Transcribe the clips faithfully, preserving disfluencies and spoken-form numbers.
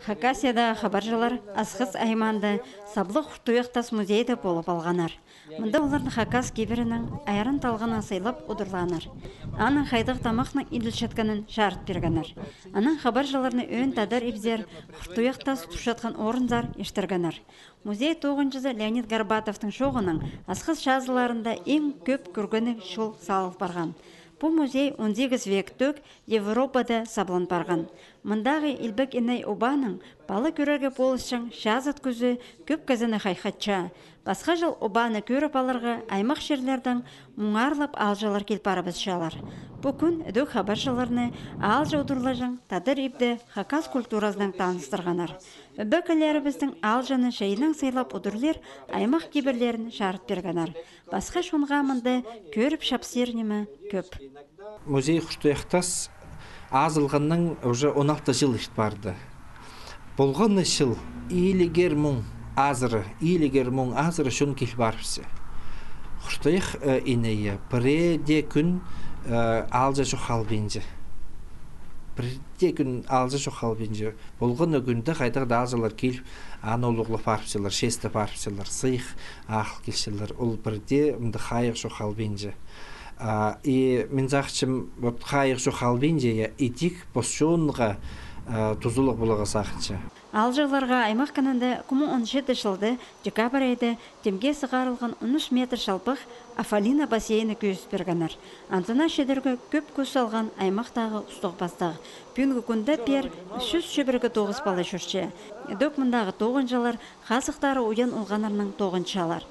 Хакасиядағы хабарҷылар Асхыс аймаанда саблығ Хуртуях тас музейде полып алғаннар. Мында оларны хакас кибірінің айран талғанын сыйлап удурлааннар. Аның хайдағ тамахнаң иділчеткенін чарыт пиргеннер. Анаң хабарҷыларны ӧӧн тадар ибзер Хуртуях тас турчатхан орынзар иртіргеннер. Музей тоғынҷызы Леонид Горбатовтың чооғынаң Асхыс чазыларында иң кӧп кӧргенніг чол салыл парған. Пу музей он сигіс век тӧк Европада саблан парған. Мындағы Илбек Иней обаның пала кӧрерге полысчаң чазыт кӱзі кӧп кізіні хайхатча. Пасха чыл обаны кӧріп аларға аймах чирлердең муңарлап аалҷылар кил парыбысчалар. Пу кӱн ідӧк хабарҷыларны аалҷы удурлаҷаң тадар ибде хакас культуразынаң таныстырғаннар. Ӧбекелерібістің аалҷыны чайынаң сыйлап удурлир аймах кибірлерін чарыт пиргеннер. Пасха чонға мында кӧріп чапсир ниме кӧп. Музей Хуртуях тас азылғаннаң уже он алты чыл ирт парды. Полған на чыл илігер муң азыра, илігер муң азыра чон кил парыбысча. Хуртуях, э, Инейге пірдее кӱн, э, аалҷы чох халбинча. Пірдее кӱн аалҷы чох халбинча. Полған на кӱнде хайдағ-да аалҷылар кил, аны улуғлап парыбысчалар, честеп парыбысчалар, сыйых ағыл килчелер. Ол пірдее мында хайығ чох халбинча. А, и мин сағынчам, вот хайығ чох халбинча, я, идӧк пос чонға, а, тузалығ поларға сағынча. Аалҷыларға аймах кінінде ікі муң он читі чылда декабрь айда тимге сығарылған он ӱс метр чалбах Афалина бассейні кӧзіт пиргеннер. Андына чидерге кӧп кӱс салған аймахтағы устағ-пастағ. Пӱӱнгі кӱнде пеер чӱс чибіргі тоғыс пала чӧрче. Ідӧк мындағы тоғынҷылар хазыхтары уян олғаннарнаң тоғынчалар.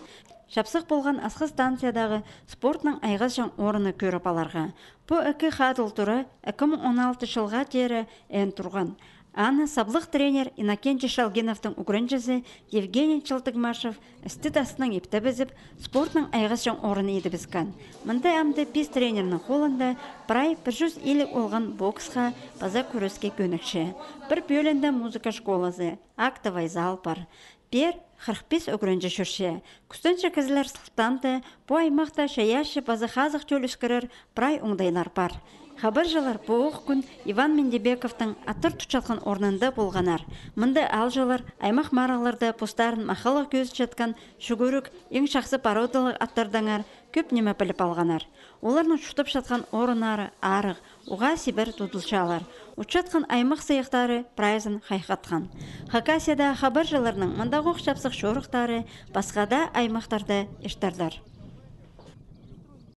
Чапсых полған Асхыс станциядағы спортнаң айғасчаң орынны кӧріп аларға. Пу ікі хадыл тура ікі муң он алты чылға теере ӧӧн турған. Аны саблығ тренер Иннокентий Шалгиновтың ӱгренҷізі Евгений Челтыгмашев істі тастынаң иптеп ізіп, спортнаң айғасчаң орын идібіскен. Мында амды пис тренернің холында прай пір чӱс илиг олған боксха паза кӱреске кӧнікче. Пір пӧлиинде музыка школазы, актовай зал пар. Пеер хырых пис ӱгренҷі чӧрче. Кӱстенҷі кізілер сылтаанда, пу аймахта чайаачы паза хазых тӧл ӧскірер прай оңдайлар пар. Хабарҷылар пу ох кӱн Иван Миндибековтың аттар тутчатхан орнында полғаннар. Мында аалҷылар аймах марығларда постарын махалығ кӧзітчеткен чӱгӱрік, иң чахсы породалығ аттардаңар кӧп ниме піліп алғаннар. Оларның чуртапчатхан орыннары арығ, уғаа сибер тудылчалар. Утчатхан аймах сыйыхтары прайзын хайхатхан. Хакасиядағы хабарҷыларның мындағох чапсых чорыхтары пасха даа аймахтарда иртерлер.